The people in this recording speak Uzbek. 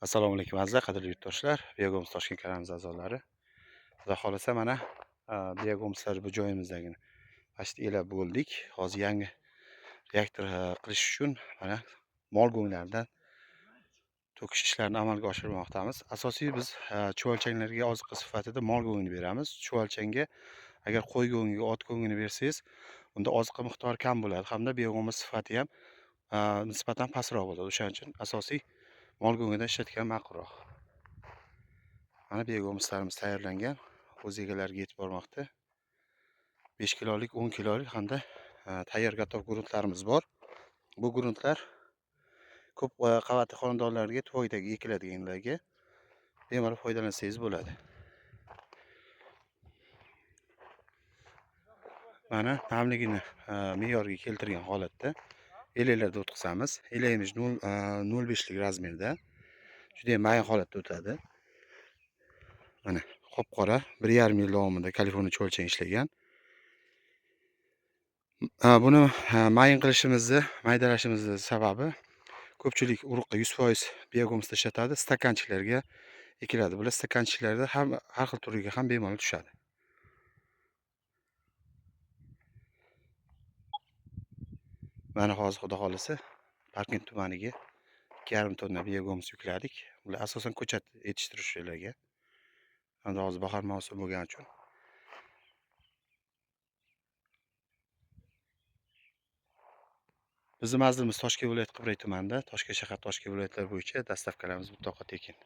Assalomu alaykum azizlar, qadrli yurtdoshlar, Biogoms Toshkent kanalimiz a'zolari. Xudo xolasa mana biogomslar bu joyimizdagini pastda elab bo'ldik. Hozir yangi reaktor qilish uchun mana mol go'nglaridan to'kish ishlarini amalga oshirmoqdamiz. Asosiy biz chuvalchanglarga oziqa sifatida mol go'ngini beramiz. Chuvalchangga agar qo'y go'ngiga, ot go'ngini bersangiz, unda oziqa miqdori kam bo'ladi hamda biogoms sifati ham nisbatan pastroq bo'ladi. O'shaning uchun asosiy mol go'ngidan ishlatgan ma'qulroq. Mana biogomslarimiz tayyorlangan, o'z egalariga yetib bormoqda. 5 kilolik, 10 kilolik hamda tayyor gotov gruntlarimiz bor. Bu gruntlar ko'p qavatli xonadonlarga, tuvoydagi ekiladiganlarga bemalol foydalansangiz bo'ladi. Mana namligini me'yorga keltirgan holatda elaklarda o'tkazamiz. Elagimiz 0,5lik razmerda. Juda ham mayin holatda o'tadi. Mana qop-qora 1,5 yil davomida Kaliforniya chuvalchang ishlagan. Buni mayin qilishimizni, maydalashimizni sababi ko'pchilik urug'ga 100% biogomsda ishlatadi, stakanchiklarga ekiladi. Bular stakanchiklarda ham har xil turiga ham bemalol tushadi. Mana hozir xudo xolasa Parkent tumaniga 2,5 tonna biogoms yukladik. Bular asosan ko'chat yetishtiruvchilarga. Hamda hozir bahor mavsumi bo'lgani uchun. Bizning manzilimiz Toshkent viloyati Qibray tumanida, Toshkent shahar, Toshkent viloyatlari bo'yicha dastavkalarimiz mutlaqo tekin.